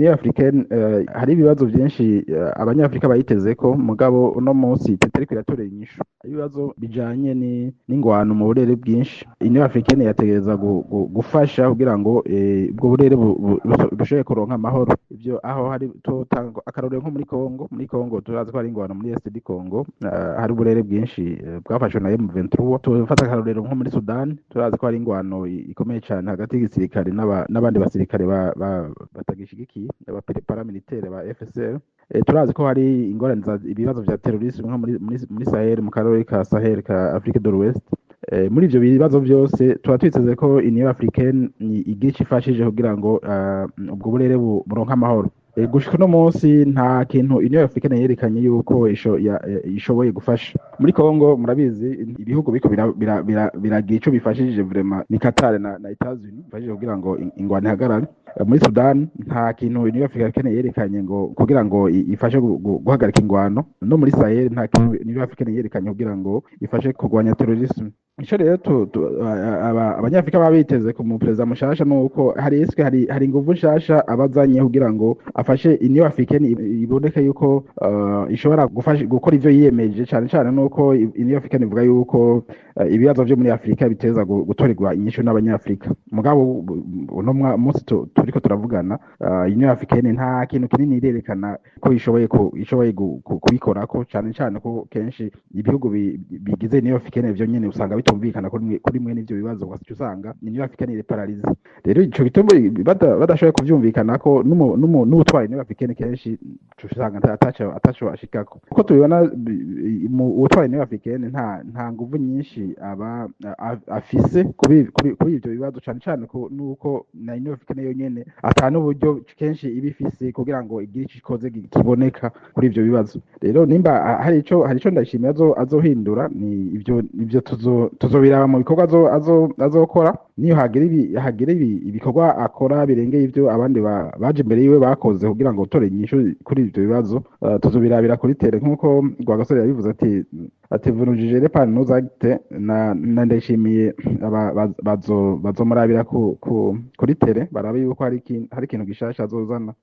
Union Africaine hari ibibazo byinshi abanyafrika bayitezeko, mugabo uno munsi itariko iratorera inyishu. Ibibazo bijanye n'ingwano mu burere bwinshi, Union Africaine yategereza gufasha kugira ngo ubwo burere bushobore kuronka amahoro. Ivyo aho hari totanga akarorero nko muri Congo. Muri Congo turazi ko hari ingwano muri Est du Congo, hari uburere bwinshi bwafashwe na M23. Tufata akarorero nko muri Sudan, turazi ko hari ingwano ikomeye cane hagati y'igisirikare n'abandi basirikare batagishigikiye, aba paramilitaire ba FSR. Turazi ko hari ingorane za ibibazo vya terrorisme nko muri Sahel, mu karere ka Sahel ka Afrique de l'Ouest. Muri ivyo bibazo vyose tuba twiteze ko Union Africaine igira ico ifashije kugira ngo ubwo burere buronke amahoro. Gushika uno munsi nta kintu Union Africaine yerekanye yuko ishoboye gufasha. Muri Congo murabizi, ibihugu biriko biragira ico bifashije vraiment ni Qatar na Etats-Unis bifashije kugira ngo ingwano ihagarare. Muri Sudan nta kintu Union Africaine yerekanye ngo kugira ngo ifashe guhagarika ingwano. No muri Sahel nta kintu Union Africaine yerekanye kugira ngo ifashe kurwanya terrorisme. Ico rero abanyafrika baba biteze ku muperezida mushasha nuko hari eske hari inguvu nshasha abazanye kugira ngo afashe Union Africaine iboneke yuko ishobora gufasha gukora ivyo yiyemeje, cane cane nuko Union Africaine ivuga yuko ibibazo vyo muri Afrika biteza gutorerwa inyishu n'abanyafrika. Mugabo uno munsi turiko turavugana, Union Africaine nta kintu kinini irerekana ko ishoboye kubikorako, cane cane ko kenshi ibihugu bigize Union Africaine vyo nyene usanga bitumvikana kuri mwe n'ivyo bibazo, ugaca usanga Union Africaine iri paralysée. Rero ico gituma badashoboye kuvyumvikanako n'uwutwara Union Africaine, kenshi uca usanga ataco ashikako. Uko tubibona, uwutwara Union Africaine nta nguvu nyinshi aba afise kuri ivyo bibazo, cane cane ko nuko na Union Africaine yonyene ata n'uburyo kenshi iba ifise kugira ngo igire ico ikoze kiboneka kuri ivyo bibazo. Rero nimba hari ico Ndayishimiye azohindura, ni ivyo tuzobiraba mu bikorwa azokora. Niyo hagira ibikorwa akora birengeye ivyo abandi baje imbere yiwe bakoze kugira ngo utore inyishu kuri ivyo bibazo, tuzobirabira kuri terrain, nk'uko Rwagasore yabivuze ati "Vous ne jugerez pas nos actes", na Ndayishimiye bazomurabira kuri terrain, barabe yuko hari ikintu gishasha azozana.